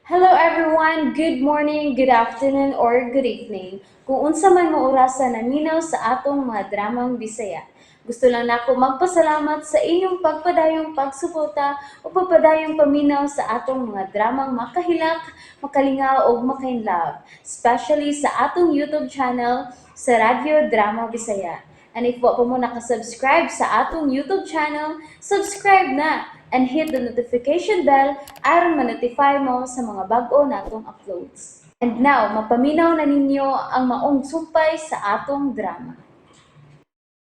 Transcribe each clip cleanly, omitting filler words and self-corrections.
Hello everyone! Good morning, good afternoon, or good evening. Kung unsa man mo orasa naminaw sa atong mga dramang Bisaya. Gusto lang nako magpasalamat sa inyong pagpadayong pagsuporta o pagpadayong paminaw sa atong mga dramang makahilak, makalingaw ug makainlove, especially sa atong YouTube channel sa Radyo Drama Bisaya. And if wa pa mo nakasubscribe sa atong YouTube channel, subscribe na and hit the notification bell aron ma-notify mo sa mga bag-o natong uploads. And now, mapaminaw na ninyo ang maong sumpay sa atong drama.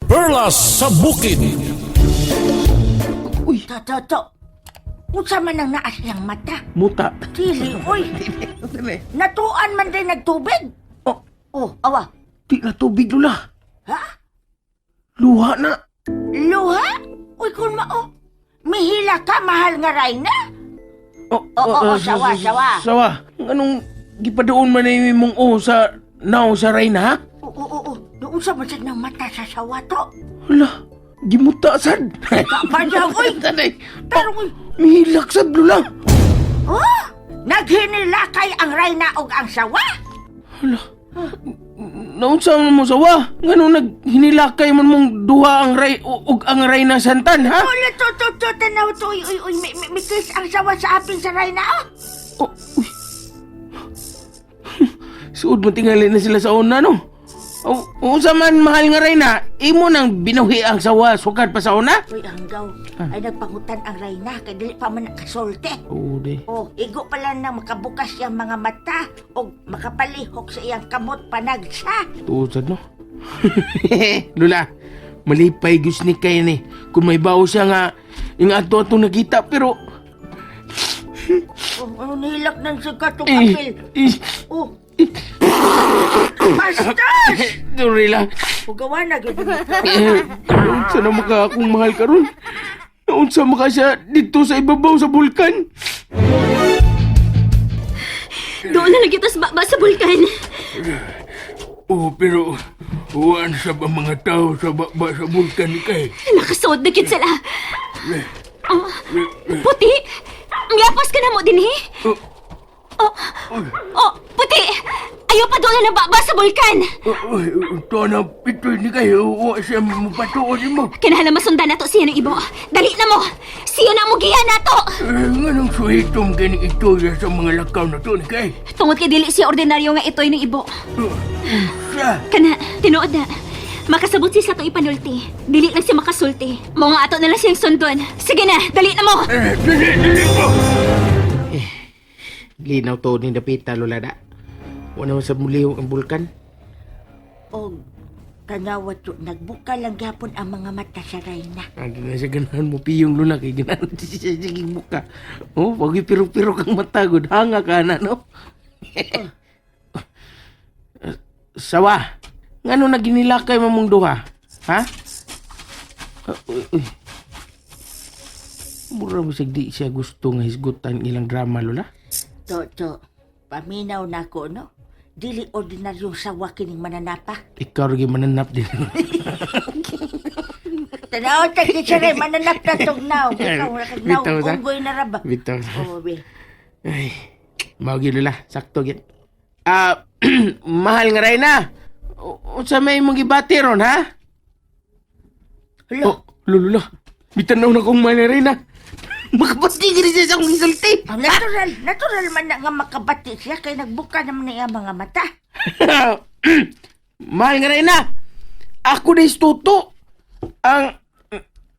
Perlas sa Bukid. Uy, To, to, to. Unsa man ang naas niyang mata? Muta. Dili, uy. Natuan man din nagtubig. Oh, Oh, awa. di na tubig, Lola. Ha? Luha na. Luha? Uy, kung mao. Mihila ka, mahal nga Rayna. Oh, Oo, sawa, sawa. Sawa. Anong gipadoon man na mong o sa nao sa Reyna, ha? Oo, oo, oo. Doon sa man sad ng mata sa sawa to. Hala, gimuta sad. Kapadyaw, uy. Tanay. Tarong, uy. Mihilak sad, Lola. Oh, naghinilakay ang Rayna og ang sawa. Hala. Naunsa man mo sawa? Nganong naghinilakay man mong duha ang ray ug ang Reyna santan, ha? Wala, to, to, to, tanaw to. Uy, uy, uy, may kiss ang sawa sa aping sa Rayna, oh. Oh, uy. Suod mo tingali na sila sa una, no? O, unsa man mahal nga Reyna, imo nang binuhi ang sawa sukad pa sa una? Uy, hanggaw. Ay, nagpangutan ang Rayna kay dili pa man nakasolte. Oo, di. Oh, igo pala na makabukas iyang mga mata o makapalihok sa iyang kamot panagsa. Tuod sad, no? Lula, malipay gus ni kay ni. Kung may bawo siya nga, yung ato atong nakita, pero Oh, ano nihilak ng siga tong Eh, apil. eh, Oh. Bastos! sorry lang. Ugawa na gyud mo. Eh, naunsa na maka akong mahal karon? Naunsa maka siya dito sa ibabaw sa bulkan? Doon na lang kita sa baba sa bulkan. Oh, pero huwag sa ba mga tao sa baba sa bulkan kay? Nakasuod na gid sila. Oh, puti! Miyapas ka na mo din, eh? Oh, oh, puti! Ayaw pa doon na baba sa bulkan! Ito na, ito ni kayo, huwag siya mapatuon mo. Kinahala masundan na to siya ng ibo. Dali na mo! Siya na mo giya na to! Eh, nganong suhitom kining ito sa mga lakaw na to ni kay? Tungod kay dili siya ordinaryo nga ito'y ng ibo. Siya, Kana, tinuod na. Makasabot siya sa to ipanulti. Dili lang siya makasulti. Mo nga ato na lang siyang sundon. Sige na, dali na mo! eh, dili, dili mo! Eh, linaw to ni Dapita, Lola da. Wala sa muliw ang bulkan. Og tanawa to, nagbuka lang gyapon ang mga mata sa Rayna. Andi na siya ganahan mo piyong lula kay ganahan siya sige buka. Oh, pag pirok-pirok ang mata gud hanga ka na no. Sawa. Ngano na ginilakay mo mong duha? Ha? Ah, uy, uy. Mura mo siya di siya gusto nga hisgutan ilang drama lola. To, to, paminaw nako no. Dili ordinaryong sawa kining mananapa. Ikaw rin mananap din. Tanaw ta kay siya rin, mananap na tong naw. Ikaw ra kag naw, Bitaw sa. unggoy na ra ba? Bitaw. Oh, be. Ay, mao gyud lola, sakto gyud. Ah, mahal nga Reyna. Unsa may imong gibati ron, ha? Hala. Oh, lula. Bitanaw na kong mahal nga Reyna. Makabati gid siya sa akong gisulti. Ang natural, natural man na nga makabati siya kay nagbuka naman na iyang mga mata. Mahal nga Reyna. Ako na tuto.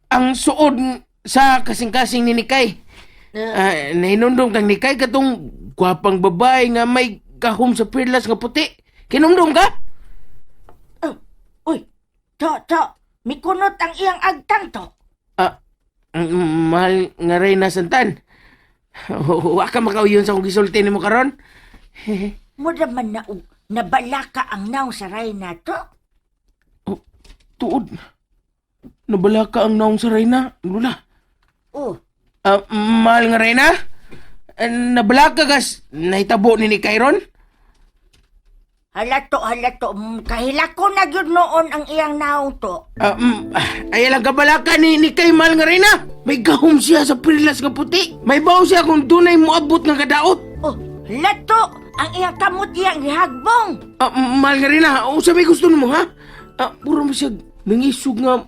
Ang suod sa kasing-kasing ni Nikay. Ah, nahinumdum kang Nikay katong gwapang babae nga may gahom sa perlas nga puti. Kinumdum ka? Oh, uy, to, to, mikunot ang iyang agtang to. Ah, mahal nga Reyna Santan. Wa ka makauyon sa akong gisulti nimo karon. Mura man na og nabalaka ang naong sa Reyna to. Oh, tuod. Nabala ka ang naong sa Reyna, Lula. Oh, Ah, mahal nga Reyna? Eh, nabala ka gas nahitabo ni Kyron? halato, halato, kahila ko na gyud noon ang iyang naong to. Ah, ay lang kabalaka ni kay mahal nga Reyna. May gahom siya sa perlas nga puti. May baw siya kung dunay moabot nga kadaot. Oh, Lato, ang iyang kamot iyang gihagbong. Ah, mahal nga rin na. Unsa may gusto nimo ha? Ah, puro mo siya nangisog nga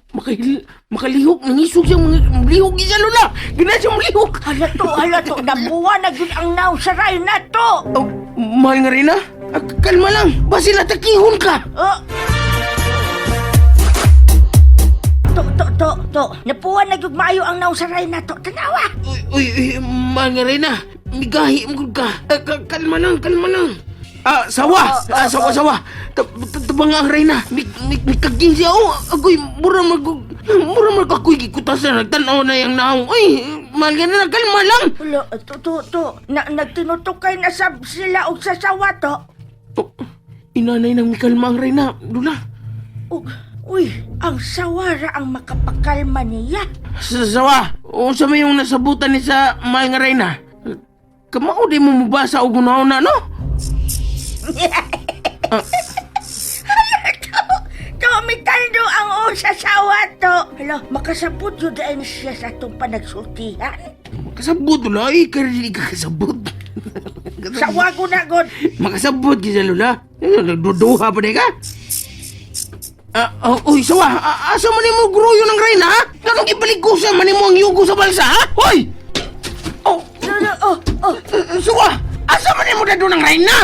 makalihok, nangisog siya mga lihok siya lola. Gina siya malihok. Hala to, hala to, nabuwa na gyud ang naong sa Reyna to. Oh, mahal nga rin na. Ah, kalma lang. Basin atakihon ka. Oh. To, to, to, to. Napuwa na gyud maayo ang naong sa Reyna to. Tanawa. Uy, uy, uy, mahal nga rin na. Migahi mo gud ka. Ah, kalma lang, kalma lang. Ah, sawa. Ah, sawa, sawa. Tabang ang reyna. Mikaging siya. Oh, agoy, mura mag ako'y gikutasan. Nagtanaw na yung naong. Uy, mahal nga na, kalma lang. Hala, to, to, to. Na, nagtinutukay na sab sila og sa sawa to. Oh, inanay nang mikalma ang reyna. Lula. Ug, uy, ang sawara ang makapakalma niya. Sawa, unsa may yung nasabutan ni sa mahal nga reyna? Kamao di mo mubasa og una no? To, to, mitaldo ang usa sawa to. Hala, makasabot yun dahil siya sa atong panagsultihan. Makasabot lola, ay kaya di ka kasabot. Sawa ko na god. Makasabot gid lola. Eh, nagduduha pa di ka? Ah, oh, uy, sawa, asa man nimo gruyo ng reyna, ha? Ganong ibaligkusa man nimo ang yugo sa balsa, ha? Hoy! Oh, No, no, oh, oh. sawa, asa man nimo dado ng reyna?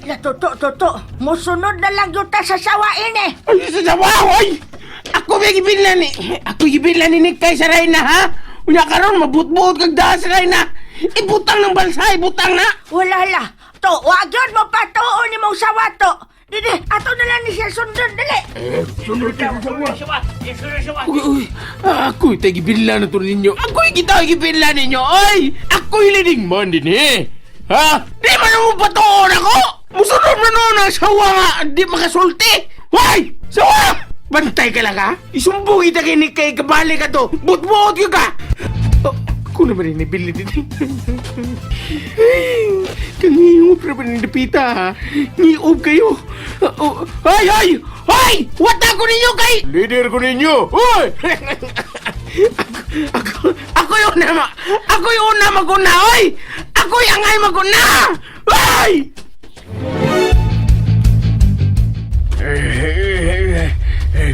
La, to, to, to, to. Musunod na lang yun ta sa sawa ini. Ay, sa sawa, hoy! Ako may gibilan ni... Ako gibilan ni Nick kay sa Reyna, ha? Unya karon mabutbuot kag daan sa Reyna. Ibutang ng balsa, ibutang na! Wala la. To, wag yun mo patuon ni mong sawa to. Dili, ato na lang ni siya sundon, dili. Uy, uy, ako'y tagibilan na to ninyo. Ako'y kita gibilan ninyo, oy! Ako'y leading man din, eh! Ha? Di man mo patuon ako! Musunod man noon ang sawa nga, di makasulti! Hoy! Sawa! Bantay ka lang, ha? Isumbong kita kay Nick kay kabali ka to! Butbuot ka ka! Oh, ako naman rin nabili din. Ay, kangiyop na pa ng dapita, ha? Ngiob kayo. Oh, ay, ay! Ay! Wata ko ninyo kay... Leader ko ninyo! Hoy! Ako, ako yung una ma... Ako yung una maguna, oy! Ako yung angay maguna! Oy!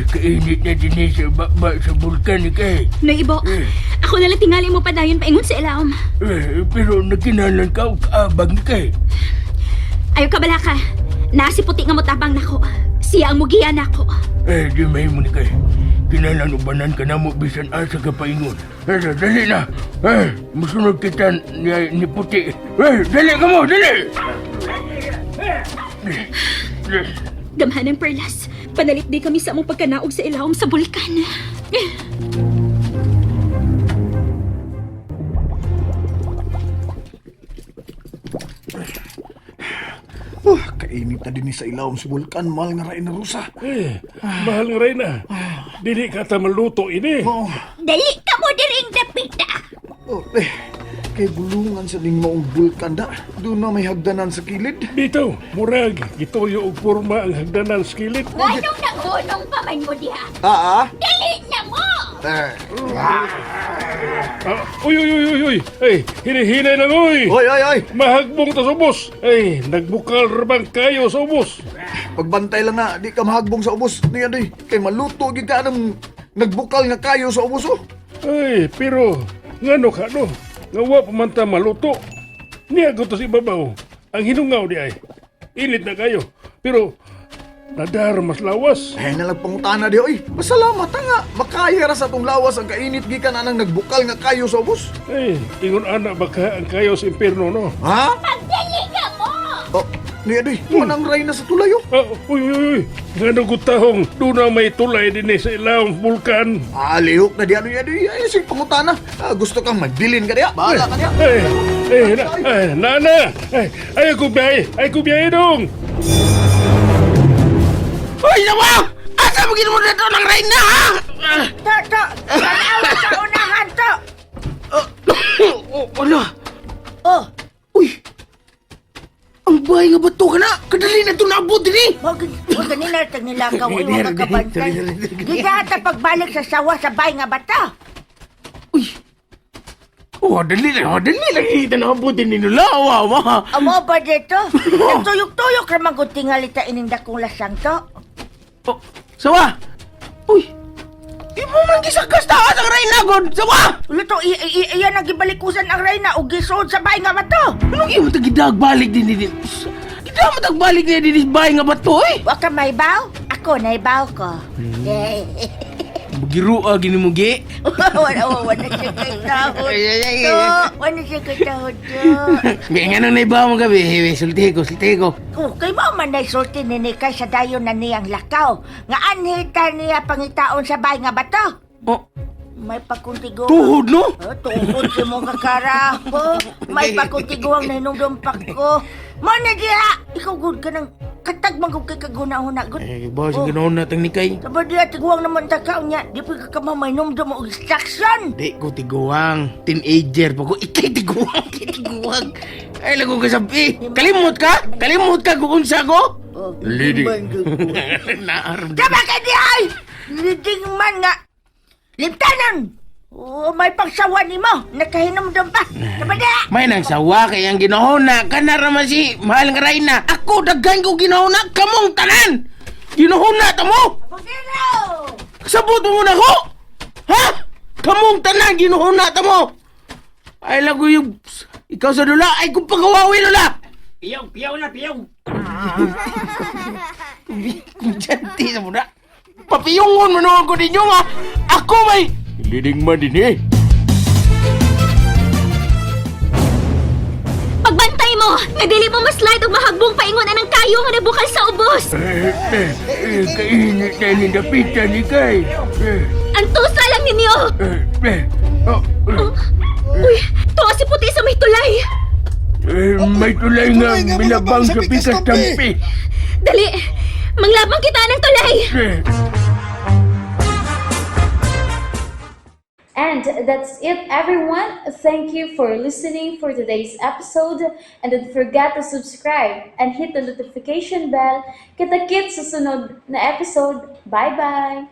Kainit na din eh sa baba sa bulkan kay. Naibo, ako nalang tingali mo padayon paingon sa ilawom. Eh, pero nagkinalan ka og kaabang kay. Ayaw ka balaka. Nasi puti nga motabang nako. Siya ang mugiya nako. Eh, di may mo ni kay. Kinalan ubanan ka na mo bisan asa ka paingon. Eh, dali na. Eh, musunod kita ni puti. Eh, dali ka mo, dali! Gamhan ng perlas. Panalit di kami sa among pagkanaog sa ilawom sa bulkan. Oh, kainit na din ni sa ilawom si Vulcan, mahal nga rin na rusa. Eh, mahal nga rin ah. Dili ka ta maluto ini. Oh, Dali ka mo diring dapita. oh, eh, kay bulungan sa ding maong vulkan da. Doon na may hagdanan sa kilid. Dito, murag, gituyo og porma ang hagdanan sa kilid. Anong naghunong pa man mo diha? Ah, ah. Dali na mo! Eh, Ah, uy, uy, uy, uy, uy. Ay, hinihinay lang, uy. oy, oy, oy. Mahagbong ta sa ubos. Ay, nagbukal rabang kayo sa ubos. Pagbantay lang na, di ka mahagbong sa ubos. Niya di, kay maluto gid ka ng nagbukal nga kayo sa ubos oh. Ay, pero, ngano ka no? Nga wa pa man ta maluto. Niya ko to sa ibabaw. Ang hinungaw di ay. Init na kayo. Pero, nadar mas lawas. Eh, nalagpangutana di oy. Pasalamat ta nga. Makaya ra sa atong lawas ang kainit gikan anang nagbukal nga kayo sa ubos. Ay, ingon ana baka ang kayo sa impierno, no? Ha? Pagdali ka mo! Oh, niya di, tuwan ang ray na sa tulay oh. Ah, uy, uy, uy. Ngano gutahong, doon na may tulay din eh sa ilawang vulkan. Ah, lihok na di ano niya di. Ay, sige, pangutana. Ah, gusto kang magbilin ka diya. Bahala ka diya. Eh, eh, na, eh, nana! Eh, ay ko biyahe! Ay ko biyahe dong! Hoy, sawa! Asa mo gin mo dito ng reyna, ha? Ah, To, to, tanawa sa unahan to. Oh, wala. Oh, Uy! Ang bahay nga bato ka na! Kadali na ito naabot din eh! Mo ganina tag nilakaw ay wa makabantay. Gidata pagbalik sa sawa sa bay nga bata. Uy! Oh, dali lang, oh, dali lang kita na abutin ni Lula. Wa, wa. Amo ba dito? Nagtuyok-tuyok ramang kung tingali ta ining dakong lasang to. Oh, sawa. Uy. Di mo man gisakas taas ang Reyna god. Sawa. Luto, iya nagibalikusan ang reyna o gisuod sa bahay nga bato. Anong imo ta gidagbalik din din? Gida mo tagbalik niya din bahay nga bato eh. Wa ka maybaw? Ako naibaw ko. Girua gini mo gi. Wala, wala siya kay tahod to. Wala siya kay tahod to. Nga nang naibaw mo gabi, sulti ko, sulti ko. Okay mo man na sulti ni Nikay sa dayon na niyang lakaw. Nga anhita niya pangitaon sa bahay nga bato. Oh, May pakuntigo. tuhod no? Oh, tuhod si mo kakaraho. May pakuntiguang nahinumdumpak ko. Mo na diha! Ikaw gud ka ng katag man kung kay kaguna-huna gud. Eh, boss, oh. Ganoon na tang nikay. Saba diha, tiguang naman ta ka niya. Di pa ka kamamay-numdum og instruction. Di ko tiguang. Teenager pa ko. Ikay tiguang, ikay tiguang. Ay, lago ka sabi. Kalimot ka? Kalimot ka kung unsa ko? Oh, Leading. man gud ko. Naaram. Tama ka di ay! Leading man nga. Limtanan! Oh, may pagsawa ni mo. Nakahinumdum pa. Tama diha! May nang sawa kay ang ginahuna. Kana raman si mahal nga Reyna. Ako daghan ko ginahuna. Kamong tanan! Ginahuna ta mo! Pagkiro! Sabot mo muna ko! Ha? Kamong tanan ginuhuna ta mo! Ay lago yung... Ikaw sa lula! Ay kung pagawawi lula! Piyaw, piyaw na, piyaw! Kumjanti sa muna. Papiyungon mo noon ko ninyo nga! Ako may... Leading man din eh. Pagbantay mo! Nga dili mo maslide og mahagbong paingon anang kayo nga nabukal sa ubos! Eh, eh, eh, kainit na ni dapitan ni kay. Eh, Antusa lang ninyo! eh, eh, oh, eh, Uy, tuwa si puti sa may tulay! eh, may tulay nga Tulay nga milabang milabang sa sa pikas pikas tampi. tampi. Dali! Manglabang kita ng tulay! Eh, And that's it, everyone. Thank you for listening for today's episode. And don't forget to subscribe and hit the notification bell. Kita-kits sa sunod na episode. Bye-bye!